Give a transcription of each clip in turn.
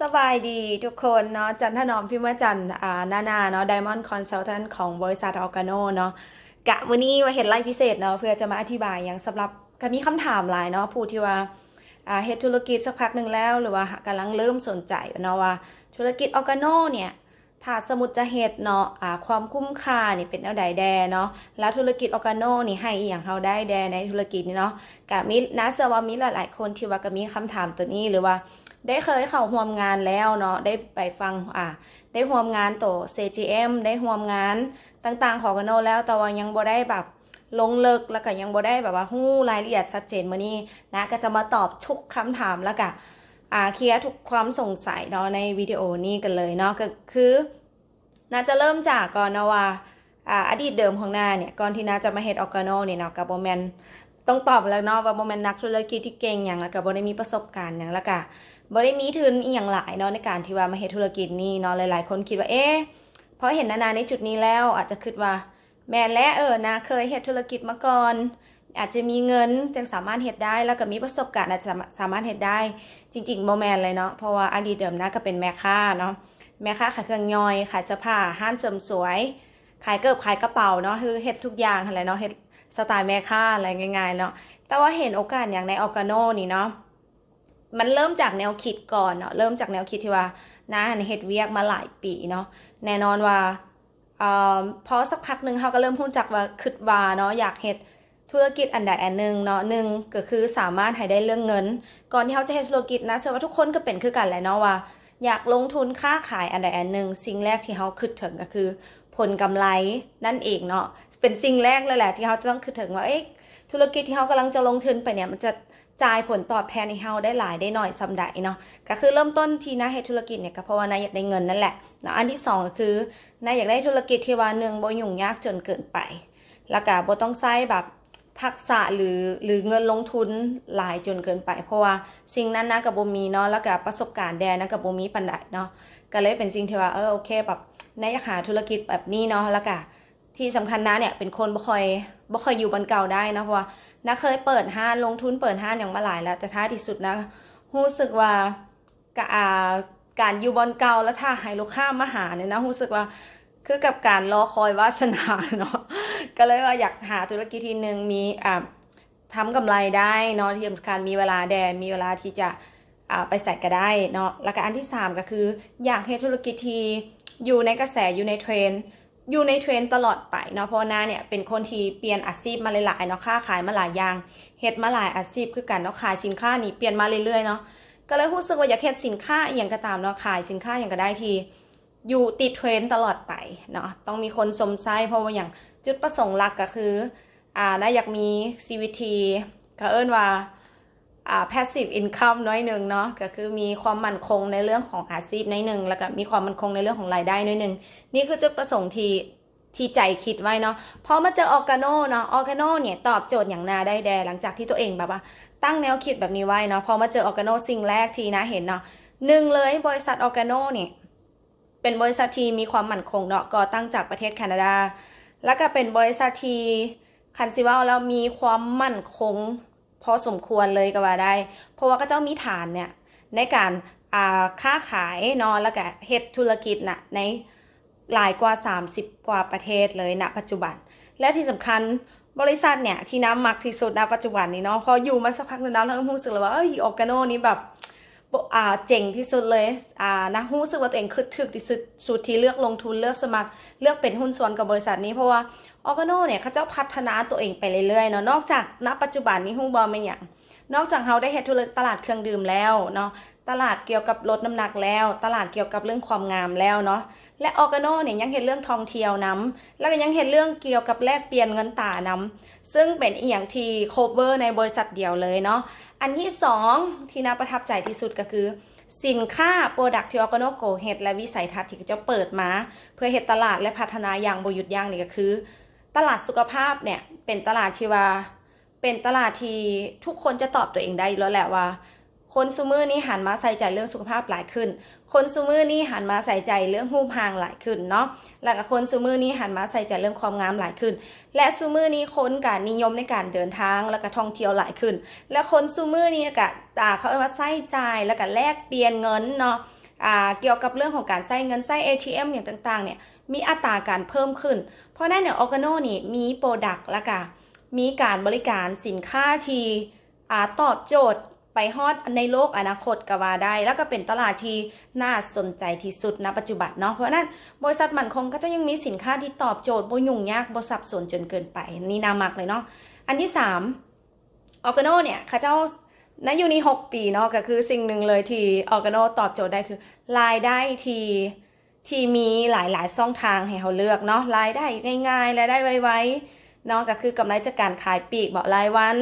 ສະບາຍດີທຸກຄົນເນາະ, ຈັນທະໜອມ ພິມມະຈັນ ອາ ນານາເນາະ, Diamond Consultant ຂອງບໍລິສັດ Organo ເນາະ. ກະມື້ນີ້ມາເຮັດໄລຟ໌ພິເສດເນາະ ເພື່ອຈະມາອະທິບາຍຫຍັງສຳລັບ ກະມີຄຳຖາມຫຼາຍເນາະ ຜູ້ທີ່ວ່າ ອາ ເຮັດທຸລະກິດສັກພັກໜຶ່ງແລ້ວ ຫຼືວ່າກຳລັງເລີ່ມສົນໃຈເນາະ ວ່າທຸລະກິດ Organo ເນ່ຍ ຖ້າສົມມຸດຈະເຮັດເນາະ ອາ ຄວາມຄຸ້ມຄ່ານີ້ເປັນແນວໃດແດ່ເນາະ ແລ້ວທຸລະກິດ Organo ນີ້ໃຫ້ອີ່ຫຍັງເຮົາໄດ້ແດ່ໃນທຸລະກິດນີ້ເນາະ. ກະມີ ນາເຊື່ອວ່າມີຫຼາຍໆຄົນທີ່ວ່າກະມີຄຳຖາມໂຕນີ້ ຫຼືວ່າໄດ້ເຄີຍເຂົ້າຮ່ວມງານແລ້ວເນາະ ໄດ້ໄປຟັງ ອາ ໄດ້ຮ່ວມງານໂຕ CGM ໄດ້ຮ່ວມງານຕ່າງໆຂອງ Organo ແລ້ວ ແຕ່ວ່າຍັງບໍ່ໄດ້ແບບລົງເລິກ ແລ້ວກະຍັງບໍ່ໄດ້ແບບວ່າຮູ້ລາຍລະອຽດຊັດເຈນ. ມື້ນີ້ນາກະຈະມາຕອບທຸກຄຳຖາມ ແລ້ວກະ ອາ ເຄລຍທຸກຄວາມສົງໄສເນາະ ໃນວິດີໂອນີ້ກັນເລີຍເນາະ. ກະຄື ນາຈະເລີ່ມຈາກກ່ອນເນາະວ່າ ອາ ອະດີດເດີມຂອງນາເນ່ຍ ກ່ອນທີ່ນາຈະມາເຮັດ Organo ນີ້ເນາະ ກະບໍ່ແມ່ນ ຕ້ອງຕອບແລ້ວເນາະວ່າບໍ່ແມ່ນນັກທຸລະກິດທີ່ເກັ່ງຫຍັງ ແລ້ວກະບໍ່ໄດ້ມີປະສົບການຫຍັງ ແລ້ວກະບໍ່ໄດ້ມີທຶນອີ່ຫຍັງຫຼາຍເນາະ ໃນການທີ່ວ່າມາເຮັດທຸລະກິດນີ້ເນາະ. ຫຼາຍໆຄົນຄິດວ່າ ເອ ພໍເຫັນນານາໃນຈຸດນີ້ແລ້ວ ອາດຈະຄິດວ່າ ແມ່ນແຫຼະ ເອີ ນາເຄີຍເຮັດທຸລະກິດມາກ່ອນ ອາດຈະມີເງິນຈຶ່ງສາມາດເຮັດໄດ້ ແລ້ວກະມີປະສົບການອາດຈະສາມາດ ສາມາດເຮັດໄດ້. ຈິງໆບໍ່ແມ່ນເລີຍເນາະ ເພາະວ່າອະດີດເດີມນາກະເປັນແມ່ຄ້າເນາະ ແມ່ຄ້າຂາຍເຄື່ອງຍ່ອຍ ຂາຍເສື້ອຜ້າ ຮ້ານເສີມສວຍ ຂາຍເກີບ ຂາຍກະເປົາເນາະ ຄືເຮັດທຸກຢ່າງຫັ້ນແຫຼະເນາະ ເຮັດສະໄຕແມ່ຄ້າຫັ້ນແຫຼະ ງ່າຍໆເນາະ. ແຕ່ວ່າເຫັນໂອກາດຫຍັງໃນ Organo ນີ້ເນາະ ມັນເລີ່ມຈາກແນວຄິດກ່ອນເນາະ ເລີ່ມຈາກແນວຄິດທີ່ວ່າ ນາຫັ້ນເຮັດວຽກມາຫຼາຍປີເນາະ ແນ່ນອນວ່າ ອາ ພໍສັກພັກໜຶ່ງເຮົາກະເລີ່ມຮູ້ຈັກວ່າ ຄິດວ່າເນາະ ຢາກເຮັດທຸລະກິດອັນໃດອັນໜຶ່ງເນາະ ໜຶ່ງກະຄືສາມາດໃຫ້ໄດ້ເລື່ອງເງິນ. ກ່ອນທີ່ເຮົາຈະເຮັດທຸລະກິດ ນາເຊື່ອວ່າທຸກຄົນກະເປັນຄືກັນແຫຼະເນາະ ວ່າຢາກລົງທຶນຄ້າຂາຍອັນໃດອັນໜຶ່ງ ສິ່ງແລກທີ່ເຮົາຄິດເຖິງກະຄືຜົນກຳໄລນັ້ນເອງເນາະ ເປັນສິ່ງແລກເລີຍແຫຼະທີ່ເຮົາຈະຕ້ອງຄິດເຖິງວ່າ ເອ ທຸລະກິດທີ່ເຮົາກຳລັງຈະລົງທຶນໄປເນ່ຍ ມັນຈະ ຈ່າຍຜົນຕອບແທນໃຫ້ເຮົາໄດ້ຫຼາຍໄດ້ໜ້ອຍສ່ຳໃດເນາະ. ກະຄືເລີ່ມຕົ້ນທີ່ນາເຮັດທຸລະກິດເນ່ຍ ກະເພາະວ່ານາຢາກໄດ້ເງິນນັ້ນແຫຼະເນາະ. ອັນທີສອງກະຄື ນາຢາກໄດ້ທຸລະກິດທີ່ວ່າ ໜຶ່ງ ບໍ່ຫຍຸ້ງຍາກຈົນເກີນໄປ ແລ້ວກະບໍ່ຕ້ອງໃຊ້ແບບທັກສະ ຫຼື ຫຼືເງິນລົງທຶນຫຼາຍຈົນເກີນໄປ ເພາະວ່າສິ່ງນັ້ນນາກະບໍ່ມີເນາະ ແລ້ວກະປະສົບການແດ່ນາກະບໍ່ມີປານໃດເນາະ. ກະເລີຍເປັນສິ່ງທີ່ວ່າ ເອີ ໂອເຄ ແບບ ນາຢາກຫາທຸລະກິດແບບນີ້ເນາະ ແລ້ວກະ ທີ່ສຳຄັນນາເນ່ຍເປັນຄົນບໍ່ຄ່ອຍ ບໍ່ຄ່ອຍຢູ່ບ່ອນເກົ່າໄດ້ເນາະ ເພາະວ່ານາເຄີຍເປີດຮ້ານ ລົງທຶນເປີດຮ້ານຫຍັງມາຫຼາຍແລ້ວ ແຕ່ທ້າຍທີ່ສຸດນາຮູ້ສຶກວ່າ ກະ ອາ ການຢູ່ບ່ອນເກົ່າແລ້ວຖ້າໃຫ້ລູກຄ້າມາຫາເນ່ຍ ນາຮູ້ສຶກວ່າຄືກັບການລໍຄອຍວາສະໜາເນາະ. ກະເລີຍວ່າຢາກຫາທຸລະກິດທີ່ໜຶ່ງມີ ອາ ທຳກຳໄລໄດ້ເນາະ ທີ່ສຳຄັນມີເວລາແດ່ ມີເວລາທີ່ຈະ ອາ ໄປໃສກະໄດ້ເນາະ. ແລ້ວກະອັນທີສາມກະຄື ຢາກເຮັດທຸລະກິດທີ່ຢູ່ໃນກະແສ ຢູ່ໃນເທຣນ ຢູ່ໃນເທຣນຕະຫຼອດໄປເນາະ ເພາະວ່ານາເນ່ຍເປັນຄົນທີ່ປ່ຽນອາຊີບມາຫຼາຍໆເນາະ ຄ້າຂາຍມາຫຼາຍຢ່າງ ເຮັດມາຫຼາຍອາຊີບຄືກັນເນາະ ຂາຍສິນຄ້ານີ້ປ່ຽນມາເລື້ອຍໆເນາະ. ກະເລີຍຮູ້ສຶກວ່າຢາກເຮັດສິນຄ້າອີ່ຫຍັງກະຕາມເນາະ ຂາຍສິນຄ້າຫຍັງກະໄດ້ທີ່ຢູ່ຕິດເທຣນຕະຫຼອດໄປເນາະ ຕ້ອງມີຄົນຊົມໃຊ້. ເພາະວ່າຫຍັງ ຈຸດປະສົງຫຼັກກະຄື ອາ ນາຢາກມີຊີວິດທີ່ ເຂົາເອີ້ນວ່າ ອາ passive income ໜ້ອຍໜຶ່ງເນາະ ກະຄືມີຄວາມໝັ້ນຄົງໃນເລື່ອງຂອງອາຊີບໜ້ອຍໜຶ່ງ ແລ້ວກະມີຄວາມໝັ້ນຄົງໃນເລື່ອງຂອງລາຍໄດ້ໜ້ອຍໜຶ່ງ. ນີ້ຄືຈຸດປະສົງທີ່ ທີ່ໃຈຄິດໄວ້ເນາະ. ພໍມາເຈີ Organo ເນາະ Organo ເນ່ຍຕອບໂຈດຫຍັງນາໄດ້ແດ່ ຫຼັງຈາກທີ່ໂຕເອງແບບວ່າຕັ້ງແນວຄິດແບບນີ້ໄວ້ເນາະ. ພໍມາເຈີ Organo ສິ່ງແລກທີ່ນາເຫັນເນາະ ໜຶ່ງເລີຍ ບໍລິສັດ Organo ນີ້ ເປັນບໍລິສັດທີ່ມີຄວາມໝັ້ນຄົງເນາະ ກໍ່ຕັ້ງຈາກປະເທດແຄນາດາ ແລ້ວກະເປັນບໍລິສັດທີ່ ຄັນຊິເວົ້າແລ້ວມີຄວາມໝັ້ນຄົງພໍສົມຄວນເລີຍກະວ່າໄດ້ ເພາະວ່າເຂົາເຈົ້າມີຖານເນ່ຍໃນການ ອາ ຄ້າຂາຍເນາະ ແລ້ວກະເຮັດທຸລະກິດນະ ໃນຫຼາຍກວ່າສາມສິບກວ່າປະເທດເລີຍນະປັດຈຸບັນ. ແລະທີ່ສຳຄັນ ບໍລິສັດເນ່ຍທີ່ນາມັກທີ່ສຸດນະປັດຈຸບັນນີ້ເນາະ ພໍຢູ່ມາສັກພັກໜຶ່ງແລ້ວເລີ່ມຮູ້ສຶກແລ້ວວ່າ ເອີຍ Organo ນີ້ແບບ ອາ ເຈັງທີ່ສຸດເລີຍ ອາ ນາຮູ້ສຶກວ່າໂຕເອງຄຶດຖືກທີ່ສຸດ ສຸດທີ່ເລືອກລົງທຶນ ເລືອກສະໝັກ ເລືອກເປັນຫຸ້ນສ່ວນກັບບໍລິສັດນີ້ ເພາະວ່າ Organo ເນ່ຍ ເຂົາເຈົ້າພັດທະນາໂຕເອງໄປເລື້ອຍໆເນາະ. ນອກຈາກ ນະປັດຈຸບັນນີ້ຮູ້ບໍ່ແມ່ນຫຍັງ ນອກຈາກເຮົາໄດ້ເຮັດທຸລະ ຕະຫຼາດເຄື່ອງດື່ມແລ້ວເນາະ ຕະຫຼາດກ່ຽວກັບລົດນ້ຳໜັກແລ້ວ ຕະຫຼາດກ່ຽວກັບເລື່ອງຄວາມງາມແລ້ວເນາະ ແລະ Organo ເນ່ຍຍັງເຮັດເລື່ອງທ່ອງທ່ຽວນຳ ແລ້ວກະຍັງເຮັດເລື່ອງກ່ຽວກັບແລກປ່ຽນເງິນຕານຳ ຊຶ່ງເປັນອີ່ຫຍັງທີ່ cover ໃນບໍລິສັດດຽວເລີຍເນາະ. ອັນທີສອງທີ່ນາປະທັບໃຈທີ່ສຸດກະຄື ສິນຄ້າ product ທີ່ Organo Co ເຮັດ ແລະ ວິໄສທັດທີ່ເຂົາເຈົ້າເປີດມາ ເພື່ອເຮັດຕະຫຼາດ ແລະ ພັດທະນາຢ່າງບໍ່ຢຸດຢັ້ງນີ້ກະຄື ຕະຫຼາດສຸຂະພາບເນ່ຍ ເປັນຕະຫຼາດທີ່ວ່າ ເປັນຕະຫຼາດທີ່ທຸກຄົນຈະຕອບໂຕເອງໄດ້ຢູ່ແລ້ວແຫຼະວ່າ ຄົນຊຸມື້ນີ້ຫັນມາໃສ່ໃຈເລື່ອງສຸຂະພາບຫຼາຍຂຶ້ນ ຄົນຊຸມື້ນີ້ຫັນມາໃສ່ໃຈເລື່ອງຮູບຮ່າງຫຼາຍຂຶ້ນເນາະ ແລ້ວກະຄົນຊຸມື້ນີ້ຫັນມາໃສ່ໃຈເລື່ອງຄວາມງາມຫຼາຍຂຶ້ນ ແລະ ຊຸມື້ນີ້ຄົນກະນິຍົມໃນການເດີນທາງ ແລ້ວກະທ່ອງທ່ຽວຫຼາຍຂຶ້ນ ແລະ ຄົນຊຸມື້ນີ້ກະ ອາ ເຂົາເອີ້ນວ່າໃຊ້ຈ່າຍ ແລ້ວກະແລກປ່ຽນເງິນເນາະ ອ່າ ກ່ຽວກັບເລື່ອງຂອງການໃຊ້ເງິນ ໃຊ້ ເອທີເອັມ ຫຍັງຕ່າງໆ ເນ່ຍ ມີອັດຕາການເພີ່ມຂຶ້ນ. ເພາະນັ້ນເນ່ຍ Organo ນີ້ມີ product ແລ້ວກະມີການບໍລິການສິນຄ້າທີ່ ອ່າ ຕອບໂຈດໄປຮອດໃນໂລກອະນາຄົດກໍວ່າໄດ້ ແລ້ວກໍເປັນຕະຫຼາດທີ່ໜ້າສົນໃຈທີ່ສຸດນະປັດຈຸບັນເນາະ. ເພາະນັ້ນ ບໍລິສັດໝັ້ນຄົງເຂົາເຈົ້າຍັງມີສິນຄ້າທີ່ຕອບໂຈດ ບໍ່ຫຍຸ້ງຍາກ ບໍ່ສັບສົນຈົນເກີນໄປ. ນີ້ໜ້າມັກເລີຍເນາະ. ອັນທີສາມ Organo ເນ່ຍ ເຂົາເຈົ້າ ໃນຢູ່ນີ້ຫົກປີເນາະ ກໍຄືສິ່ງໜຶ່ງເລີຍທີ່ Organo ຕອບໂຈດໄດ້ ຄືລາຍໄດ້ທີ່ ທີ່ມີຫຼາຍໆຊ່ອງທາງໃຫ້ເຮົາເລືອກເນາະ, ລາຍໄດ້ງ່າຍໆ ລາຍໄດ້ໄວໆເນາະ ກໍຄືກຳໄລຈາກການຂາຍປີກເບາະລາຍວັນ,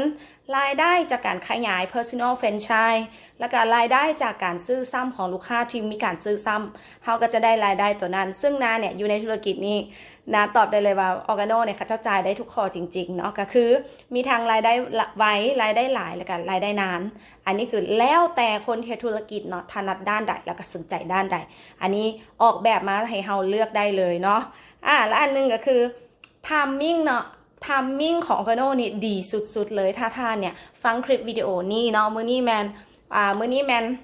ລາຍໄດ້ຈາກການຂະຫຍາຍ Personal Franchise ແລ້ວກໍລາຍໄດ້ຈາກການຊື້ຊ້ຳຂອງລູກຄ້າທີ່ມີການຊື້ຊ້ຳ, ເຮົາກໍຈະໄດ້ລາຍໄດ້ຕົວນັ້ນ. ຊຶ່ງນາເນ່ຍ ຢູ່ໃນທຸລະກິດນີ້ ນາຕອບໄດ້ເລີຍວ່າ Organo ເນ່ຍ ເຂົາເຈົ້າຈ່າຍໄດ້ທຸກຂໍ້ຈິງໆເນາະ, ກໍຄືມີທັງລາຍໄດ້ໄວ, ລາຍໄດ້ຫຼາຍ ແລ້ວກໍລາຍໄດ້ນານ. ອັນນີ້ຄືແລ້ວແຕ່ຄົນເຮັດທຸລະກິດເນາະ ຖະໜັດດ້ານໃດ ແລ້ວກໍສົນໃຈດ້ານໃດ. ອັນນີ້ອອກແບບມາໃຫ້ເຮົາເລືອກໄດ້ເລີຍເນາະ. ອາ ແລະ ອັນໜຶ່ງກໍຄື timing ເນາະ, timing ຂອງ Organo ນີ້ດີສຸດໆເລີຍ. ຖ້າທ່ານເນ່ຍຟັງຄລິບວິດີໂອນີ້ເນາະ, ມື້ນີ້ແມ່ນ ອ່າ ມື້ນີ້ແມ່ນ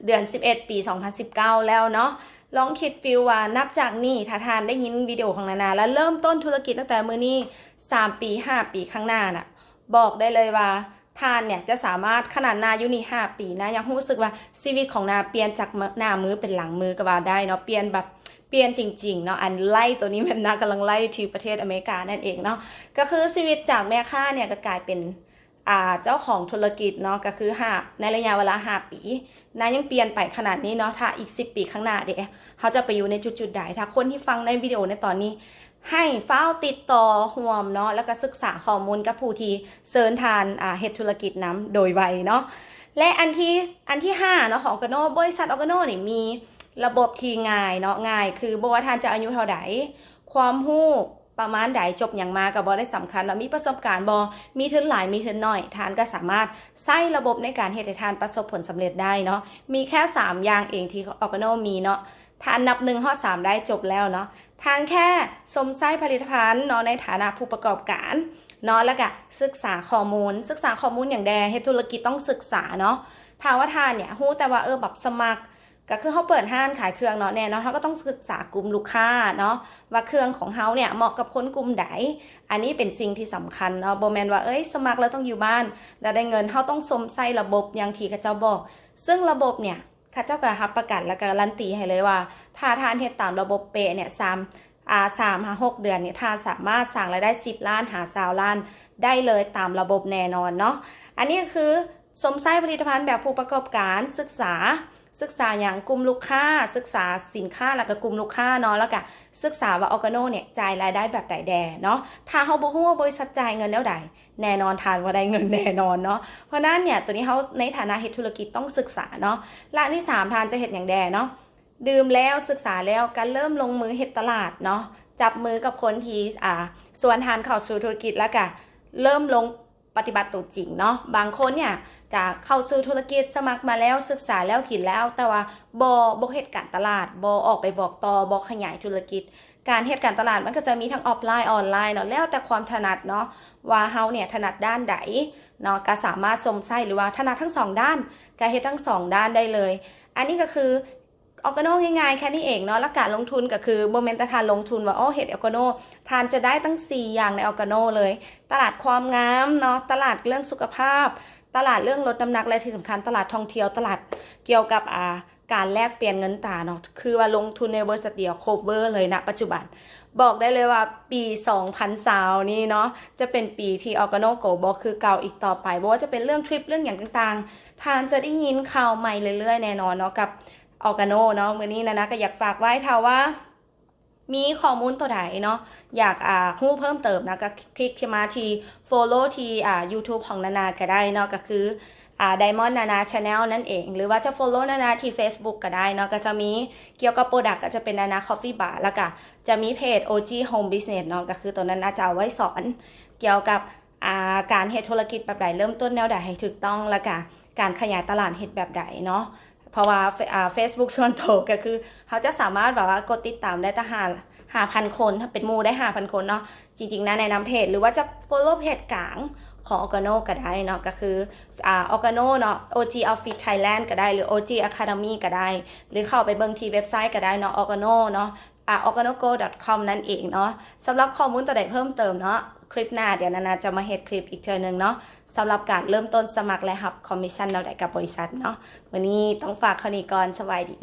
ເດືອນສິບເອັດ ປີສອງພັນສິບເກົ້າແລ້ວເນາະ. ລອງຄິດຟີລວ່າ ນັບຈາກນີ້ ຖ້າທ່ານໄດ້ຍິນວິດີໂອຂອງນານາ ແລ້ວເລີ່ມຕົ້ນທຸລະກິດຕັ້ງແຕ່ມື້ນີ້ ສາມປີ ຫ້າປີຂ້າງໜ້ານະ, ບອກໄດ້ເລີຍວ່າ ທ່ານເນ່ຍຈະສາມາດ ຂະໜາດນາຢູ່ນີ້ຫ້າປີນະ ຍັງຮູ້ສຶກວ່າຊີວິດຂອງນາປ່ຽນຈາກໜ້າມືເປັນຫຼັງມືກໍວ່າໄດ້ເນາະ, ປ່ຽນແບບປ່ຽນຈິງໆເນາະ. ອັນໄລ່ຕົວນີ້ແມ່ນນາກຳລັງໄລ່ທີ່ປະເທດອາເມລິການັ້ນເອງເນາະ, ກໍຄືຊີວິດຈາກແມ່ຄ້າເນ່ຍກໍກາຍເປັນ ອ່າ ເຈົ້າຂອງທຸລະກິດເນາະ, ກໍຄືຫ້າ ໃນໄລຍະເວລາຫ້າປີ ນາຍັງປ່ຽນໄປຂະໜາດນີ້ເນາະ. ຖ້າອີກສິບປີຂ້າງໜ້າເດ ເຮົາຈະໄປຢູ່ໃນຈຸດໆໃດ? ຖ້າຄົນທີ່ຟັງໃນວິດີໂອໃນຕອນນີ້ ໃຫ້ຟ້າວຕິດຕໍ່ຮ່ວມເນາະ ແລ້ວກໍສຶກສາຂໍ້ມູນກັບຜູ້ທີ່ເຊີນທ່ານ ອ່າ ເຮັດທຸລະກິດນຳໂດຍໄວເນາະ. ແລະ ອັນທີ ອັນທີຫ້າເນາະ ຂອງ Organo ບໍລິສັດ Organo ນີ້ມີລະບົບທີ່ງ່າຍເນາະ, ງ່າຍຄືບໍ່ວ່າທ່ານຈະອາຍຸເທົ່າໃດ, ຄວາມຮູ້ປະມານໃດ, ຈົບຫຍັງມາກໍບໍ່ໄດ້ສຳຄັນເນາະ, ມີປະສົບການບໍ່, ມີທຶນຫຼາຍ ມີທຶນໜ້ອຍ, ທ່ານກໍສາມາດໃຊ້ລະບົບໃນການເຮັດໃຫ້ທ່ານປະສົບຜົນສຳເລັດໄດ້ເນາະ. ມີແຄ່ສາມຢ່າງເອງທີ່ Organo ມີເນາະ. ຖ້ານັບໜຶ່ງຮອດສາມໄດ້ ຈົບແລ້ວເນາະ. ທ່ານແຄ່ຊົມໃຊ້ຜະລິດຕະພັນເນາະ ໃນຖານະຜູ້ປະກອບການເນາະ, ແລ້ວກະສຶກສາຂໍ້ມູນ. ສຶກສາຂໍ້ມູນຫຍັງແດ່? ເຮັດທຸລະກິດຕ້ອງສຶກສາເນາະ. ຖ້າວ່າທ່ານເນ່ຍຮູ້ແຕ່ວ່າ ເອີ ແບບສະໝັກ ກໍຄືເຮົາເປີດຮ້ານຂາຍເຄື່ອງເນາະ, ແນ່ນອນເຮົາກໍຕ້ອງສຶກສາກຸ່ມລູກຄ້າເນາະ ວ່າເຄື່ອງຂອງເຮົາເນ່ຍເໝາະກັບຄົນກຸ່ມໃດ. ອັນນີ້ເປັນສິ່ງທີ່ສຳຄັນເນາະ, ບໍ່ແມ່ນວ່າ ເອີຍ ສະໝັກແລ້ວຕ້ອງຢູ່ບ້ານ ແລ້ວໄດ້ເງິນ. ເຮົາຕ້ອງຊົມໃຊ້ລະບົບຢ່າງທີ່ເຂົາເຈົ້າບອກ, ຊຶ່ງລະບົບເນ່ຍ ເຂົາເຈົ້າກໍຮັບປະກັນ ແລ້ວກໍກາຣັນຕີໃຫ້ເລີຍວ່າ ຖ້າທ່ານເຮັດຕາມລະບົບເປະເນ່ຍ ສາມ ອ່າ ສາມຫາຫົກເດືອນນີ້ ທ່ານສາມາດສ້າງລາຍໄດ້ສິບລ້ານຫາຊາວລ້ານໄດ້ເລີຍ ຕາມລະບົບແນ່ນອນເນາະ. ອັນນີ້ກໍຄືຊົມໃຊ້ຜະລິດຕະພັນແບບຜູ້ປະກອບການ, ສຶກສາ, ສຶກສາຫຍັງ? ກຸ່ມລູກຄ້າ, ສຶກສາສິນຄ້າ ແລ້ວກໍກຸ່ມລູກຄ້າເນາະ, ແລ້ວກໍສຶກສາວ່າ Organo ເນ່ຍ ຈ່າຍລາຍໄດ້ແບບໃດແດ່ເນາະ. ຖ້າເຮົາບໍ່ຮູ້ວ່າບໍລິສັດຈ່າຍເງິນແນວໃດ, ແນ່ນອນທ່ານວ່າໄດ້ເງິນແນ່ນອນເນາະ. ເພາະນັ້ນເນ່ຍ ຕົວນີ້ເຮົາໃນຖານະເຮັດທຸລະກິດຕ້ອງສຶກສາເນາະ. ແລະ ອັນທີສາມ ທ່ານຈະເຮັດຫຍັງແດ່ເນາະ? ດື່ມແລ້ວ ສຶກສາແລ້ວ ກໍເລີ່ມລົງມືເຮັດຕະຫຼາດເນາະ, ຈັບມືກັບຄົນທີ່ ອ່າ ຊວນທ່ານເຂົ້າສູ່ທຸລະກິດ ແລ້ວກະເລີ່ມລົງປະຕິບັດຕົວຈິງເນາະ. ບາງຄົນເນ່ຍກະເຂົ້າສູ່ທຸລະກິດ ສະໝັກມາແລ້ວ ສຶກສາແລ້ວ ກິນແລ້ວ ແຕ່ວ່າບໍ່ ບໍ່ເຮັດການຕະຫຼາດ, ບໍ່ອອກໄປບອກຕໍ່, ບໍ່ຂະຫຍາຍທຸລະກິດ. ການເຮັດການຕະຫຼາດມັນກໍຈະມີທັງອອຟລາຍ ອອນລາຍເນາະ, ແລ້ວແຕ່ຄວາມຖະໜັດເນາະ ວ່າເຮົາເນ່ຍຖະໜັດດ້ານໃດເນາະ, ກໍສາມາດຊົມໃຊ້ ຫຼືວ່າຖະໜັດທັງສອງດ້ານ ກໍເຮັດທັງສອງດ້ານໄດ້ເລີຍ. ອັນນີ້ກໍຄື Organo ງ່າຍໆແຄ່ນີ້ເອງເນາະ. ແລ້ວການລົງທຶນກໍຄືບໍ່ແມ່ນແຕ່ທ່ານລົງທຶນວ່າ ໂອ້ ເຮັດ Organo ທ່ານຈະໄດ້ທັງສີ່ຢ່າງໃນ Organo ເລີຍ, ຕະຫຼາດຄວາມງາມເນາະ, ຕະຫຼາດເລື່ອງສຸຂະພາບ, ຕະຫຼາດເລື່ອງລົດນ້ຳໜັກ ແລະ ທີ່ສຳຄັນຕະຫຼາດທ່ອງທ່ຽວ, ຕະຫຼາດກ່ຽວກັບ ອ່າ ການແລກປ່ຽນເງິນຕາເນາະ, ຄືວ່າລົງທຶນໃນບໍລິສັດດຽວ cover ເລີຍນະປັດຈຸບັນ. ບອກໄດ້ເລີຍວ່າປີສອງພັນຊາວນີ້ເນາະ ຈະເປັນປີທີ່ Organo Go ບໍ່ຄືເກົ່າອີກຕໍ່ໄປ, ບໍ່ວ່າຈະເປັນເລື່ອງທຣິບ ເລື່ອງຫຍັງຕ່າງໆ, ທ່ານຈະໄດ້ຍິນຂ່າວໃໝ່ເລື້ອຍໆແນ່ນອນເນາະ ກັບ Organo ເນາະ. ມື້ນີ້ນານາກໍຢາກຝາກໄວ້ ຖ້າວ່າມີຂໍ້ມູນຕົວໃດເນາະ ຢາກ ອ່າ ຮູ້ເພີ່ມເຕີມນະ ກໍຄລິກເຂົ້າມາທີ່ follow ທີ່ ອ່າ YouTube ຂອງນານາກໍໄດ້ເນາະ, ກໍຄື ອ່າ Diamond Nana Channel ນັ້ນເອງ, ຫຼືວ່າຈະ follow ນານາທີ່ Facebook ກໍໄດ້ເນາະ. ກໍຈະມີກ່ຽວກັບ product ກໍຈະເປັນ Nana Coffee Bar ແລ້ວກໍຈະມີເພຈ ໂອ ຈີ Home Business ເນາະ, ກໍຄືຕົວນັ້ນນາຈະເອົາໄວ້ສອນກ່ຽວກັບ ອ່າ ການເຮັດທຸລະກິດແບບໃດ, ເລີ່ມຕົ້ນແນວໃດໃຫ້ຖືກຕ້ອງ ແລ້ວກະການຂະຫຍາຍຕະຫຼາດເຮັດແບບໃດເນາະ. ເພາະວ່າ ເຟ- ອ່າ Facebook ສ່ວນໂຕກໍຄືເຮົາຈະສາມາດແບບວ່າກົດຕິດຕາມໄດ້ແຕ່ຫ້າ ຫ້າພັນຄົນ ເປັນໝູ່ໄດ້ຫ້າພັນຄົນເນາະ. ຈິງໆນະ ແນະນຳເພຈ ຫຼືວ່າຈະ follow ເພຈກາງຂອງ Organo ກໍໄດ້ເນາະ ກໍຄື ອ່າ Organo ເນາະ ໂອຈີ Office Thailand ກໍໄດ້ ຫຼື ໂອຈີ Academy ກໍໄດ້ ຫຼືເຂົ້າໄປເບິ່ງທີ່ເວັບໄຊກໍໄດ້ເນາະ Organo ເນາະ ອ່າ organogo.com ນັ້ນເອງເນາະ. ສຳລັບຂໍ້ມູນຕົວໃດເພີ່ມເຕີມເນາະ ຄລິບໜ້າ ດຽວນານາຈະມາເຮັດຄລິບອີກເທື່ອໜຶ່ງເນາະ ສຳລັບການເລີ່ມຕົ້ນສະໝັກ ແລະ ຮັບຄອມມິດຊັນແນວໃດກັບບໍລິສັດເນາະ. ມື້ນີ້ຕ້ອງຝາກເທົ່ານີ້ກ່ອນ. ສະບາຍດີ.